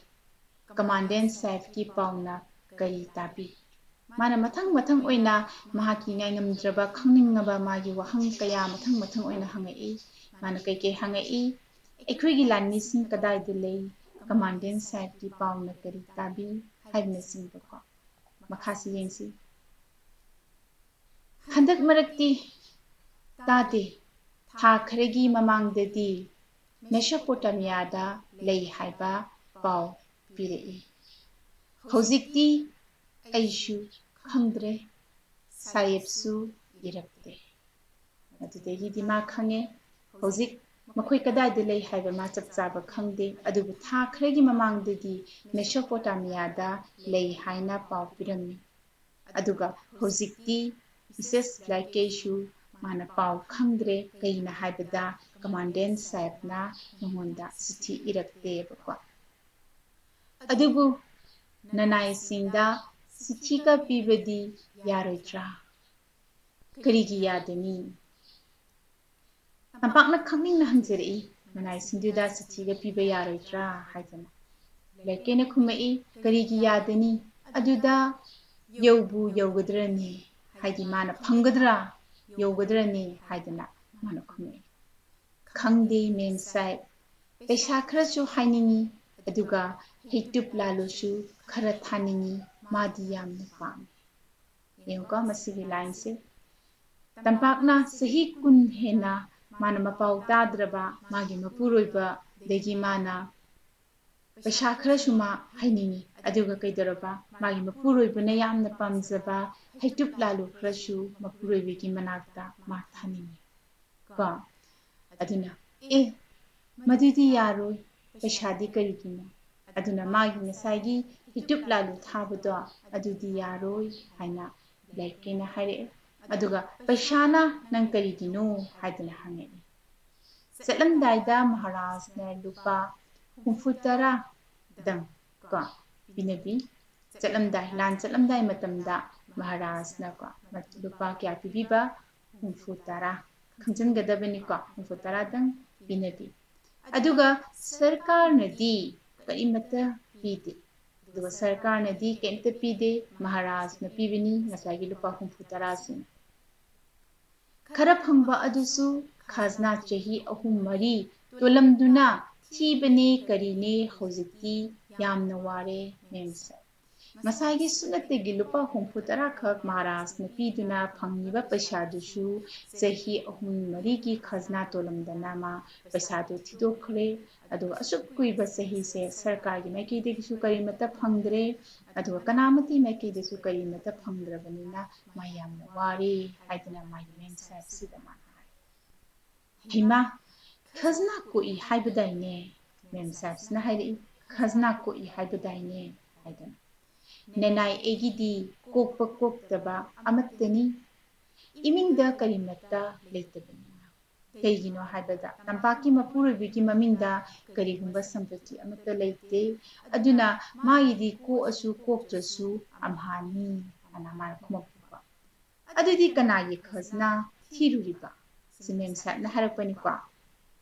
ꯀꯃꯥꯟꯗꯦꯟ ꯁꯥꯍꯦꯕꯀꯤ ꯄꯥꯎꯅ ꯀꯔꯤ ꯇꯥꯕꯤ?" ꯃꯥꯅ ꯃꯊꯪ ꯃꯊꯪ ꯑꯣꯏꯅ ꯃꯍꯥꯛꯀꯤ ꯉꯥꯏꯉꯝꯗ꯭ꯔꯕ, ꯈꯪꯅꯤꯡꯉꯕ ꯃꯥꯒꯤ ꯋꯥꯍꯪ ꯀꯌꯥ ꯃꯊꯪ ꯃꯊꯪ ꯑꯣꯏꯅ ꯍꯪꯉꯛꯏ꯫ ꯃꯥꯅ ꯀꯩꯀꯩ ꯍꯪꯉꯛꯏ? "ꯑꯩꯈꯣꯏꯒꯤ ꯂꯥꯟꯃꯤꯁꯤꯡ ꯀꯗꯥꯏꯗ ꯂꯩ? ꯀꯃꯥꯟꯗꯦꯟ ꯁꯥꯍꯦꯕꯀꯤ ꯄꯥꯎꯅ ꯀꯔꯤ ꯇꯥꯕꯤ?" ꯍꯥꯏꯕꯅꯆꯤꯡꯕꯀꯣ꯫ ꯃꯈꯥꯁꯤ ꯌꯦꯡꯁꯤ꯫ "ꯍꯟꯗꯛ ꯃꯔꯛꯇꯤ ꯇꯥꯗꯦ꯫ ꯊꯥ ꯈꯔꯒꯤ ꯃꯃꯥꯡꯗꯗꯤ ꯃꯦꯁꯣꯄꯣꯇꯥꯃꯤꯌꯥꯗ ꯂꯩ ꯍꯥꯏꯕ ꯄꯥꯎ ꯄꯤꯔꯛꯏ꯫ ꯍꯧꯖꯤꯛꯇꯤ ꯑꯩꯁꯨ ꯈꯪꯗ꯭ꯔꯦ, ꯁꯥꯍꯦꯕꯁꯨ ꯏꯔꯛꯇꯦ꯫" ꯑꯗꯨꯗꯒꯤꯗꯤ ꯃꯥ ꯈꯪꯉꯦ, ꯍꯧꯖꯤꯛ ꯃꯈꯣꯏ ꯀꯗꯥꯏꯗ ꯂꯩ ꯍꯥꯏꯕ ꯃꯥ ꯆꯞ ꯆꯥꯕ ꯈꯪꯗꯦ, ꯑꯗꯨꯕꯨ ꯊꯥ ꯈꯔꯒꯤ ꯃꯃꯥꯡꯗꯗꯤ ꯃꯦꯁꯣꯄꯣꯇꯥꯃꯤꯌꯥꯗ ꯂꯩ ꯍꯥꯏꯅ ꯄꯥꯎ ꯄꯤꯔꯝꯃꯤ꯫ ꯑꯗꯨꯒ ꯍꯧꯖꯤꯛꯇꯤ ꯃꯤꯁꯦꯁ ꯂꯥꯏꯀꯦꯁꯨ ꯃꯥꯅ ꯄꯥꯎ ꯈꯪꯗ꯭ꯔꯦ, ꯀꯩꯒꯤꯅꯣ ꯍꯥꯏꯕꯗ ꯀꯃꯥꯟꯗꯦꯟ ꯁꯥꯍꯦꯕꯅ ꯃꯉꯣꯟꯗ ꯆꯤꯊꯤ ꯏꯔꯛꯇꯦꯕꯀꯣ꯫ "ꯑꯗꯨꯕꯨ ꯅꯅꯥꯏꯁꯤꯡꯗ ꯆꯤꯊꯤꯒ ꯄꯤꯕꯗꯤ ꯌꯥꯔꯣꯏꯗ꯭ꯔꯥ?" "ꯀꯔꯤꯒꯤ ꯌꯥꯗꯅꯤ?" ꯇꯝꯄꯥꯛꯅ ꯈꯪꯅꯤꯡꯅ ꯍꯪꯖꯔꯛꯏ, "ꯃꯅꯥꯏꯁꯤꯡꯗꯨꯗ ꯆꯤꯊꯤꯒ ꯄꯤꯕ ꯌꯥꯔꯣꯏꯗ꯭ꯔꯥ?" ꯍꯥꯏꯗꯅ꯫ ꯂꯥꯏꯀꯦꯅ ꯈꯨꯝꯃꯛꯏ, "ꯀꯔꯤꯒꯤ ꯌꯥꯗꯅꯤ? ꯑꯗꯨꯗ ꯌꯧꯕꯨ ꯌꯧꯒꯗ꯭ꯔꯅꯤ? ꯍꯥꯏꯗꯤ ꯃꯥꯅ ꯐꯪꯒꯗ꯭ꯔꯥ, ꯌꯧꯒꯗ꯭ꯔꯅꯤ?" ꯍꯥꯏꯗꯅ ꯃꯥꯅ ꯈꯨꯝꯃꯛꯏ꯫ "ꯈꯪꯗꯦ ꯃꯦꯝ ꯁꯥꯍꯦꯕ, ꯄꯩꯁꯥ ꯈꯔꯁꯨ ꯍꯥꯏꯅꯤꯡꯉꯤ, ꯑꯗꯨꯒ ꯍꯩꯇꯨꯞ ꯂꯥꯂꯨꯁꯨ ꯈꯔ ꯊꯥꯅꯤꯡꯉꯤ, ꯃꯥꯗꯤ ꯌꯥꯝꯅ ꯄꯥꯝꯃꯤ꯫" ꯌꯦꯡꯉꯨꯀꯣ ꯃꯁꯤꯒꯤ ꯂꯥꯏꯟꯁꯦ꯫ ꯇꯝꯄꯥꯛꯅ ꯆꯍꯤ ꯀꯨꯟ ꯍꯦꯟꯅ ꯃꯥꯅ ꯃꯄꯥꯎ ꯇꯥꯗ꯭ꯔꯕ ꯃꯥꯒꯤ ꯃꯄꯨꯔꯣꯏꯕꯗꯒꯤ ꯃꯥꯅ ꯄꯩꯁꯥ ꯈꯔꯁꯨ ꯃꯥ ꯍꯩꯅꯤꯡꯉꯤ꯫ ꯑꯗꯨꯒ ꯀꯩꯗꯧꯔꯕ? ꯃꯥꯒꯤ ꯃꯄꯨꯔꯣꯏꯕꯅ ꯌꯥꯝꯅ ꯄꯥꯝꯖꯕ ꯍꯩꯇꯨꯞ ꯂꯥꯂꯨ ꯈꯔꯁꯨ ꯃꯄꯨꯔꯣꯏꯕꯒꯤ ꯃꯅꯥꯛꯇ ꯃꯥ ꯊꯥꯅꯤꯡꯉꯤ꯫ ꯀꯣ? ꯑꯗꯨꯅ, "ꯑꯦ, ꯃꯗꯨꯗꯤ ꯌꯥꯔꯣꯏ, ꯄꯩꯁꯥꯗꯤ ꯀꯔꯤꯒꯤꯅꯣ?" ꯑꯗꯨꯅ ꯃꯥꯒꯤ ꯉꯁꯥꯏꯒꯤ ꯍꯩꯇꯨꯞ ꯂꯥꯂꯨ ꯊꯥꯕꯗꯣ, "ꯑꯗꯨꯗꯤ ꯌꯥꯔꯣꯏ" ꯍꯥꯏꯅ ꯂꯥꯏꯔꯤꯛ ꯀꯩꯅ ꯍꯥꯏꯔꯛꯑꯦ꯫ ꯑꯗꯨꯒ, "ꯄꯩꯁꯥꯅ ꯅꯪ ꯀꯔꯤꯒꯤꯅꯣ?" ꯍꯥꯏꯗꯅ ꯍꯪꯉꯛꯑꯦ꯫ ꯆꯠꯂꯝꯗꯥꯏꯗ ꯃꯍꯥꯔꯥꯖꯅ ꯂꯨꯄꯥ ꯍꯨꯝꯐꯨ ꯇꯔꯥꯗꯪ ꯀꯣ ꯄꯤꯅꯕꯤ꯫ ꯆꯠꯂꯝꯗꯥꯏ, ꯂꯥꯟ ꯆꯠꯂꯝꯗꯥꯏ ꯃꯇꯝꯗ ꯃꯍꯥꯔꯥꯖꯅ ꯀꯣ ꯂꯨꯄꯥ ꯀꯌꯥ ꯄꯤꯕꯤꯕ? ꯍꯨꯝꯐꯨ ꯇꯔꯥ꯫ ꯈꯪꯖꯤꯟꯒꯗꯕꯅꯤꯀꯣ, ꯍꯨꯝꯐꯨ ꯇꯔꯥꯗꯪ ꯄꯤꯅꯕꯤ꯫ ꯑꯗꯨꯒ ꯁꯔꯀꯥꯔꯅꯗꯤ ꯀꯔꯤꯃꯠꯇ ꯄꯤꯗꯦ꯫ ꯑꯗꯨꯒ ꯁꯔꯀꯥꯔꯅꯗꯤ ꯀꯩꯝꯇ ꯄꯤꯗꯦ, ꯃꯍꯥꯔꯥꯖꯅ ꯄꯤꯕꯅꯤ ꯉꯁꯥꯏꯒꯤ ꯂꯨꯄꯥ ꯍꯨꯝꯐꯨ ꯇꯔꯥꯁꯤꯅ꯫ ꯈꯔ ꯐꯪꯕ ꯑꯗꯨꯁꯨ ꯈꯥꯖꯅꯥ ꯆꯍꯤ ꯑꯍꯨꯝ ꯃꯔꯤ ꯇꯣꯂꯝꯗꯨꯅ ꯊꯤꯕꯅꯦ ꯀꯔꯤꯅꯦ, ꯍꯧꯖꯤꯛꯇꯤ ꯌꯥꯝꯅ ꯋꯥꯔꯦ ꯃꯦꯝ ꯁꯥꯍꯦꯕ꯫ ꯉꯁꯥꯏꯒꯤ ꯁꯨꯞꯅꯇꯒꯤ ꯂꯨꯄꯥ ꯍꯨꯝꯐꯨ ꯇꯔꯥ ꯈꯛ ꯃꯍꯥꯔꯥꯖꯅ ꯄꯤꯗꯨꯅ ꯐꯪꯉꯤꯕ ꯄꯩꯁꯥꯗꯨꯁꯨ ꯆꯍꯤ ꯑꯍꯨꯝ ꯃꯔꯤꯒꯤ ꯈꯖꯅꯥ ꯇꯣꯂꯝꯗꯅ ꯃꯥ ꯄꯩꯁꯥꯗꯨ ꯊꯤꯗꯣꯛꯈ꯭ꯔꯦ꯫ ꯑꯗꯨꯒ ꯑꯁꯨꯛ ꯀꯨꯏꯕ ꯆꯍꯤꯁꯦ ꯁꯔꯀꯥꯔꯒꯤ ꯃꯥꯏꯀꯩꯗꯒꯤꯁꯨ ꯀꯔꯤꯃꯠꯇ ꯐꯪꯗ꯭ꯔꯦ, ꯑꯗꯨꯒ ꯀꯅꯥꯃꯠꯇꯒꯤ ꯃꯥꯏꯀꯩꯗꯁꯨ ꯀꯔꯤꯃꯠꯇ ꯐꯪꯗ꯭ꯔꯕꯅꯤꯅ ꯃꯥ ꯌꯥꯝꯅ ꯋꯥꯔꯦ ꯍꯥꯏꯗꯅ ꯃꯥꯒꯤ ꯃꯦꯝ ꯁꯥꯍꯦꯕꯁꯤꯗ ꯃꯥꯅ ꯍꯥꯏ꯫ "ꯍꯩꯃꯥ, ꯈꯖꯅꯥ ꯀꯣꯛꯏ ꯍꯥꯏꯕꯗꯥꯏꯅꯦ?" ꯃꯦꯝ ꯁꯥꯍꯦꯕꯁꯤꯅ ꯍꯥꯏꯔꯛꯏ꯫ "ꯈꯖꯅꯥ ꯀꯣꯛꯏ ꯍꯥꯏꯕꯗꯥꯏꯅꯦ?" ꯍꯥꯏꯗꯅ꯫ "ꯅꯅꯥꯏ ꯑꯩꯒꯤꯗꯤ ꯀꯣꯛꯄ ꯀꯣꯛꯇꯕ ꯑꯃꯠꯇꯅꯤ꯫ ꯏꯃꯤꯡꯗ ꯀꯔꯤꯃꯠꯇ ꯂꯩꯇꯕꯅꯤꯅ꯫ ꯀꯩꯒꯤꯅꯣ ꯍꯥꯏꯕꯗ ꯇꯝꯄꯥꯛꯀꯤ ꯃꯄꯨꯔꯣꯏꯕꯒꯤ ꯃꯃꯤꯡꯗ ꯀꯔꯤꯒꯨꯝꯕ ꯁꯝꯄꯇꯤ ꯑꯃꯠꯇ ꯂꯩꯇꯦ꯫ ꯑꯗꯨꯅ ꯃꯥꯒꯤꯗꯤ ꯀꯣꯛꯑꯁꯨ ꯀꯣꯛꯇ꯭ꯔꯁꯨ ꯑꯝꯍꯥꯅꯤ" ꯑꯅ ꯃꯥꯅ ꯈꯨꯝꯃꯛꯄꯀꯣ꯫ "ꯑꯗꯨꯗꯤ ꯀꯅꯥꯒꯤ ꯈꯖꯅꯥ ꯊꯤꯔꯨꯔꯤꯕ?" ꯁꯤ ꯃꯦꯝ ꯁꯥꯍꯦꯕꯅ ꯍꯥꯏꯔꯛꯄꯅꯤꯀꯣ꯫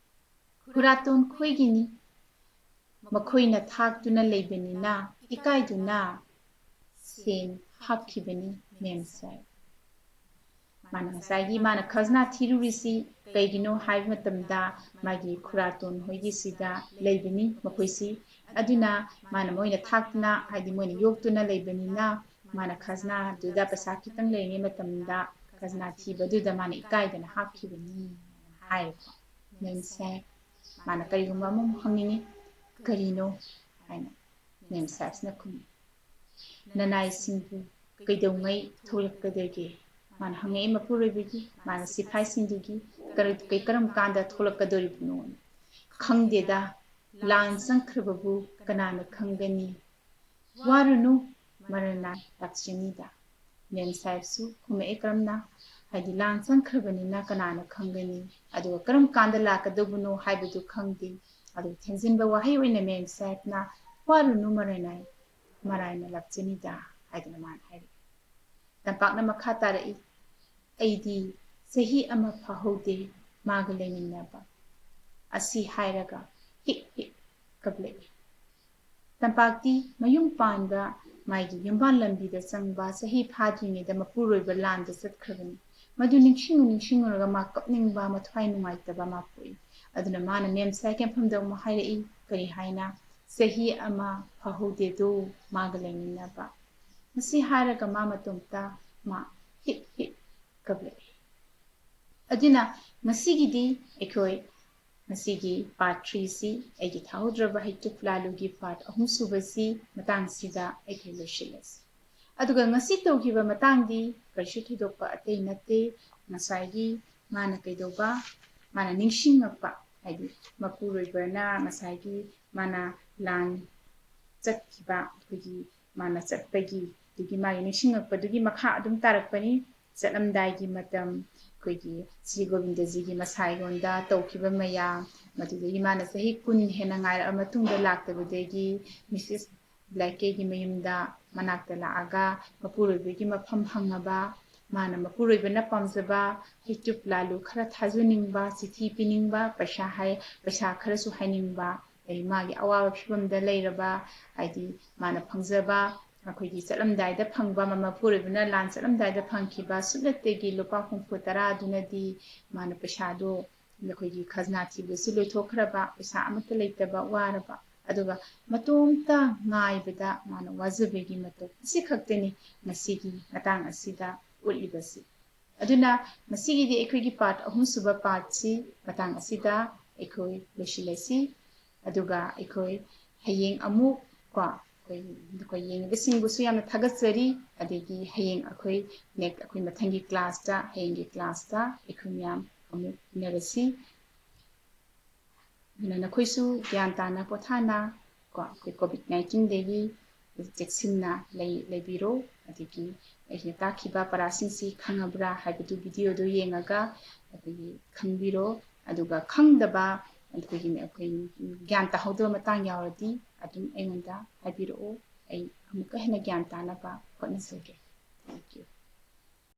"ꯈꯨꯔꯥꯇꯣꯟ ꯈꯣꯏꯒꯤꯅꯤ꯫ ꯃꯈꯣꯏꯅ ꯊꯥꯛꯇꯨꯅ ꯂꯩꯕꯅꯤꯅ ꯏꯀꯥꯏꯗꯨꯅ ꯁꯦꯟ ꯍꯥꯞꯈꯤꯕꯅꯤ ꯃꯦꯝ ꯁꯥꯍꯦꯕ꯫" ꯃꯥꯅ ꯉꯁꯥꯏꯒꯤ ꯃꯥꯅ ꯈꯖꯅꯥ ꯊꯤꯔꯨꯔꯤꯁꯤ ꯀꯩꯒꯤꯅꯣ ꯍꯥꯏꯕ ꯃꯇꯝꯗ ꯃꯥꯒꯤ ꯈꯨꯔꯥꯇꯣꯟ ꯍꯣꯏꯒꯤꯁꯤꯗ ꯂꯩꯕꯅꯤ ꯃꯈꯣꯏꯁꯤ꯫ ꯑꯗꯨꯅ ꯃꯥꯅ ꯃꯣꯏꯅ ꯊꯥꯛꯇꯨꯅ, ꯍꯥꯏꯗꯤ ꯃꯣꯏꯅ ꯌꯣꯛꯇꯨꯅ ꯂꯩꯕꯅꯤꯅ ꯃꯥꯅ ꯈꯖꯅꯥꯗꯨꯗ ꯄꯩꯁꯥ ꯈꯤꯇꯪ ꯂꯩꯔꯤꯉꯩ ꯃꯇꯝꯗ ꯈꯖꯅꯥ ꯊꯤꯕꯗꯨꯗ ꯃꯥꯅ ꯏꯀꯥꯏꯗꯅ ꯍꯥꯞꯈꯤꯕꯅꯤ꯫ ꯍꯥꯏꯔꯦꯀꯣ꯫ ꯃꯦꯝ ꯁꯥꯍꯦꯕ, ꯃꯥꯅ ꯀꯔꯤꯒꯨꯝꯕ ꯑꯃꯃꯨꯛ ꯍꯪꯅꯤꯡꯉꯤ꯫ "ꯀꯔꯤꯅꯣ?" ꯍꯥꯏꯅ ꯃꯦꯝ ꯁꯥꯍꯦꯕꯁꯤꯅ ꯈꯨꯝꯃꯤ꯫ "ꯅꯅꯥꯏꯁꯤꯡꯕꯨ ꯀꯩꯗꯧꯉꯩ ꯊꯣꯛꯂꯛꯀꯗꯒꯦ?" ꯃꯥꯅ ꯍꯪꯉꯛꯏ ꯃꯄꯨꯔꯣꯏꯕꯒꯤ, ꯃꯥꯅ ꯁꯤꯐꯥꯏꯁꯤꯡꯗꯨꯒꯤ, "ꯀꯔ-, ꯀꯩ-, ꯀꯔꯝ ꯀꯥꯟꯗ ꯊꯣꯛꯂꯛꯀꯗꯣꯔꯤꯕꯅꯣ?" "ꯈꯪꯗꯦꯗ, ꯂꯥꯟ ꯆꯪꯈ꯭ꯔꯕꯕꯨ ꯀꯅꯥꯅ ꯈꯪꯒꯅꯤ?" "ꯋꯥꯔꯨꯅꯨ, ꯃꯔꯥꯏꯅꯥꯏ ꯂꯥꯛꯆꯅꯤꯗ꯫" ꯃꯦꯝ ꯁꯥꯍꯦꯕꯁꯨ ꯈꯨꯝꯃꯛꯑꯦ ꯀꯔꯝꯅ, ꯍꯥꯏꯗꯤ ꯂꯥꯟ ꯆꯪꯈ꯭ꯔꯕꯅꯤꯅ ꯀꯅꯥꯅ ꯈꯪꯒꯅꯤ, ꯑꯗꯨꯒ ꯀꯔꯝ ꯀꯥꯟꯗ ꯂꯥꯛꯀꯗꯧꯕꯅꯣ ꯍꯥꯏꯕꯗꯨ ꯈꯪꯗꯦ꯫ ꯑꯗꯨ ꯊꯦꯝꯖꯤꯟꯕ ꯋꯥꯍꯩ ꯑꯣꯏꯅ ꯃꯦꯝ ꯁꯥꯍꯦꯕꯅ "ꯋꯥꯔꯨꯅꯨ ꯃꯔꯥꯏꯅꯥꯏ, ꯃꯔꯥꯏꯅ ꯂꯥꯛꯆꯅꯤꯗ" ꯍꯥꯏꯗꯅ ꯃꯥꯅ ꯍꯥꯏꯔꯛꯏ꯫ ꯇꯝꯄꯥꯛꯅ ꯃꯈꯥ ꯇꯥꯔꯛꯏ, "ꯑꯩꯗꯤ ꯆꯍꯤ ꯑꯃ ꯐꯥꯍꯧꯗꯦ ꯃꯥꯒ ꯂꯩꯃꯤꯟꯅꯕ꯫" ꯑꯁꯤ ꯍꯥꯏꯔꯒ ꯍꯤꯛ ꯍꯤꯛ ꯀꯞꯂꯛꯏ꯫ ꯇꯝꯄꯥꯛꯇꯤ ꯃꯌꯨꯝ ꯄꯥꯟꯕ, ꯃꯥꯒꯤ ꯌꯨꯝꯕꯥꯟ ꯂꯝꯕꯤꯗ ꯆꯪꯕ ꯆꯍꯤ ꯐꯥꯗ꯭ꯔꯤꯉꯩꯗ ꯃꯄꯨꯔꯣꯏꯕ ꯂꯥꯟꯗ ꯆꯠꯈ꯭ꯔꯕꯅꯤ꯫ ꯃꯗꯨ ꯅꯤꯡꯁꯤꯡꯉꯨ ꯅꯤꯡꯁꯤꯡꯉꯨꯔꯒ ꯃꯥ ꯀꯞꯅꯤꯡꯕ, ꯃꯊ꯭ꯋꯥꯏ ꯅꯨꯡꯉꯥꯏꯇꯕ ꯃꯥ ꯄꯣꯛꯏ꯫ ꯑꯗꯨꯅ ꯃꯥꯅ ꯃꯦꯝ ꯁꯥꯍꯦꯕꯀꯤ ꯃꯐꯝꯗ ꯑꯃꯨꯛ ꯍꯥꯏꯔꯛꯏ, ꯀꯔꯤ ꯍꯥꯏꯅ? "ꯆꯍꯤ ꯑꯃ ꯐꯥꯍꯧꯗꯦꯗꯣ ꯃꯥꯒ ꯂꯩꯃꯤꯟꯅꯕ꯫" ꯃꯁꯤ ꯍꯥꯏꯔꯒ ꯃꯥ ꯃꯇꯣꯝꯇ ꯃꯥ ꯍꯤꯛ ꯍꯤꯛ ꯀꯞꯂꯛꯏ꯫ ꯑꯗꯨꯅ ꯉꯁꯤꯒꯤꯗꯤ ꯑꯩꯈꯣꯏ ꯉꯁꯤꯒꯤ part threeꯁꯤ, ꯑꯩꯒꯤ ꯊꯥꯍꯧꯗ꯭ꯔꯕ ꯍꯩꯇꯨꯞ ꯂꯥꯂꯨꯒꯤ part ꯑꯍꯨꯝ ꯁꯨꯕꯁꯤ ꯃꯇꯥꯡꯁꯤꯗ ꯑꯩꯈꯣꯏ ꯂꯣꯏꯁꯤꯜꯂꯁꯤ꯫ ꯑꯗꯨꯒ ꯉꯁꯤ ꯇꯧꯈꯤꯕ ꯃꯇꯥꯡꯗꯤ ꯀꯔꯤꯁꯨ ꯊꯣꯏꯗꯣꯛꯄ ꯑꯇꯩ ꯅꯠꯇꯦ꯫ ꯉꯁꯥꯏꯒꯤ ꯃꯥꯅ ꯀꯩꯗꯧꯕ, ꯃꯥꯅ ꯅꯤꯡꯁꯤꯡꯉꯛꯄ, ꯍꯥꯏꯗꯤ ꯃꯄꯨꯔꯣꯏꯕꯅ ꯉꯁꯥꯏꯒꯤ ꯃꯥꯅ ꯂꯥꯟ ꯆꯠꯈꯤꯕ, ꯑꯩꯈꯣꯏꯒꯤ ꯃꯥꯅ ꯆꯠꯄꯒꯤ, ꯑꯗꯨꯒꯤ ꯃꯥꯒꯤ ꯅꯤꯡꯁꯤꯡꯉꯛꯄꯗꯨꯒꯤ ꯃꯈꯥ ꯑꯗꯨꯝ ꯇꯥꯔꯛꯄꯅꯤ꯫ ꯆꯠꯂꯝꯗꯥꯏꯒꯤ ꯃꯇꯝ, ꯑꯩꯈꯣꯏꯒꯤ ꯁ꯭ꯔꯤ ꯒꯣꯕꯤꯟꯗꯖꯤꯒꯤ ꯃꯁꯥꯏꯔꯣꯟꯗ ꯇꯧꯈꯤꯕ ꯃꯌꯥꯝ, ꯃꯗꯨꯗꯒꯤ ꯃꯥꯅ ꯆꯍꯤ ꯀꯨꯟ ꯍꯦꯟꯅ ꯉꯥꯏꯔꯛꯑ ꯃꯇꯨꯡꯗ ꯂꯥꯛꯇꯕꯗꯒꯤ ꯃꯤꯁꯦꯁ ꯕ꯭ꯂꯦꯛꯀꯦꯒꯤ ꯃꯌꯨꯝꯗ ꯃꯅꯥꯛꯇ ꯂꯥꯛꯑꯒ ꯃꯄꯨꯔꯣꯏꯕꯒꯤ ꯃꯐꯝ ꯍꯪꯉꯕ, ꯃꯥꯅ ꯃꯄꯨꯔꯣꯏꯕꯅ ꯄꯥꯝꯖꯕ ꯍꯩꯇꯨꯞ ꯂꯥꯂꯨ ꯈꯔ ꯊꯥꯖꯅꯤꯡꯕ, ꯆꯤꯊꯤ ꯄꯤꯅꯤꯡꯕ, ꯄꯩꯁꯥ ꯍꯥꯏ-, ꯄꯩꯁꯥ ꯈꯔꯁꯨ ꯍꯥꯏꯅꯤꯡꯕ, ꯑꯗꯩ ꯃꯥꯒꯤ ꯑꯋꯥꯕ ꯐꯤꯕꯝꯗ ꯂꯩꯔꯕ, ꯍꯥꯏꯗꯤ ꯃꯥꯅ ꯐꯪꯖꯕ, ꯑꯩꯈꯣꯏꯒꯤ ꯆꯠꯂꯝꯗꯥꯏꯗ ꯐꯪꯕ, ꯃ-, ꯃꯄꯨꯔꯣꯏꯕꯅ ꯂꯥꯟ ꯆꯠꯂꯝꯗꯥꯏꯗ ꯐꯪꯈꯤꯕ ꯁꯨꯞꯅꯇꯒꯤ ꯂꯨꯄꯥ ꯍꯨꯝꯐꯨ ꯇꯔꯥꯗꯨꯅꯗꯤ ꯃꯥꯅ ꯄꯩꯁꯥꯗꯣ ꯑꯩꯈꯣꯏꯒꯤ ꯈꯖꯅꯥ ꯊꯤꯕꯁꯨ ꯂꯣꯏꯊꯣꯛꯈ꯭ꯔꯕ, ꯄꯩꯁꯥ ꯑꯃꯠꯇ ꯂꯩꯇꯕ, ꯋꯥꯔꯕ, ꯑꯗꯨꯒ ꯃꯇꯣꯝꯇ ꯉꯥꯏꯕꯗ ꯃꯥꯅ ꯋꯥꯖꯕꯒꯤ ꯃꯇꯧ ꯑꯁꯤꯈꯛꯇꯅꯤ ꯉꯁꯤꯒꯤ ꯃꯇꯥꯡ ꯑꯁꯤꯗ ꯎꯠꯂꯤꯕꯁꯤ꯫ ꯑꯗꯨꯅ ꯃꯁꯤꯒꯤꯗꯤ ꯑꯩꯈꯣꯏꯒꯤ part ꯑꯍꯨꯝꯁꯨꯕ partꯁꯤ ꯃꯇꯥꯡ ꯑꯁꯤꯗ ꯑꯩꯈꯣꯏ ꯂꯣꯏꯁꯤꯜꯂꯁꯤ꯫ ꯑꯗꯨꯒ ꯑꯩꯈꯣꯏ ꯍꯌꯦꯡ ꯑꯃꯨꯛ ꯀꯣ, ꯑꯩꯈꯣꯏ, ꯑꯩꯈꯣꯏ ꯌꯦꯡꯉꯤꯕꯁꯤꯡꯕꯨꯁꯨ ꯌꯥꯝꯅ ꯊꯥꯒꯠꯆꯔꯤ꯫ ꯑꯗꯒꯤ ꯍꯌꯦꯡ ꯑꯩꯈꯣꯏ next, ꯑꯩꯈꯣꯏ ꯃꯊꯪꯒꯤ classꯇ, ꯍꯌꯦꯡꯒꯤ classꯇ ꯑꯩꯈꯣꯏ ꯃꯌꯥꯝ ꯑꯃꯨꯛ ꯎꯅꯔꯁꯤ꯫ ꯑꯗꯨꯅ ꯅꯈꯣꯏꯁꯨ ꯒ꯭ꯌꯥꯟ ꯇꯥꯅ ꯄꯣꯊꯥꯅ ꯀꯣ, ꯑꯩꯈꯣꯏ COVID nineteenꯗꯒꯤ ꯆꯦꯛꯁꯤꯟꯅ ꯂꯩ-, ꯂꯩꯕꯤꯔꯣ꯫ ꯑꯗꯒꯤ ꯑꯩꯅ ꯇꯥꯛꯈꯤꯕ ꯄꯔꯥꯁꯤꯡꯁꯤ ꯈꯪꯉꯕ꯭ꯔꯥ ꯍꯥꯏꯕꯗꯨ videoꯗꯨ ꯌꯦꯡꯉꯒ ꯑꯩꯈꯣꯏꯒꯤ ꯈꯪꯕꯤꯔꯣ꯫ ꯑꯗꯨꯒ ꯈꯪꯗꯕ, ꯑꯩꯈꯣꯏꯒꯤ, ꯑꯩꯈꯣꯏ ꯒ꯭ꯌꯥꯟ ꯇꯥꯍꯧꯗꯕ ꯃꯇꯥꯡ ꯌꯥꯎꯔꯗꯤ ꯑꯗꯨꯝ ꯑꯩꯉꯣꯟꯗ ꯍꯥꯏꯕꯤꯔꯛꯑꯣ꯫ ꯑꯩ ꯑꯃꯨꯛꯀ ꯍꯦꯟꯅ ꯒ꯭ꯌꯥꯟ ꯇꯥꯅꯕ ꯍꯣꯠꯅꯖꯒꯦ꯫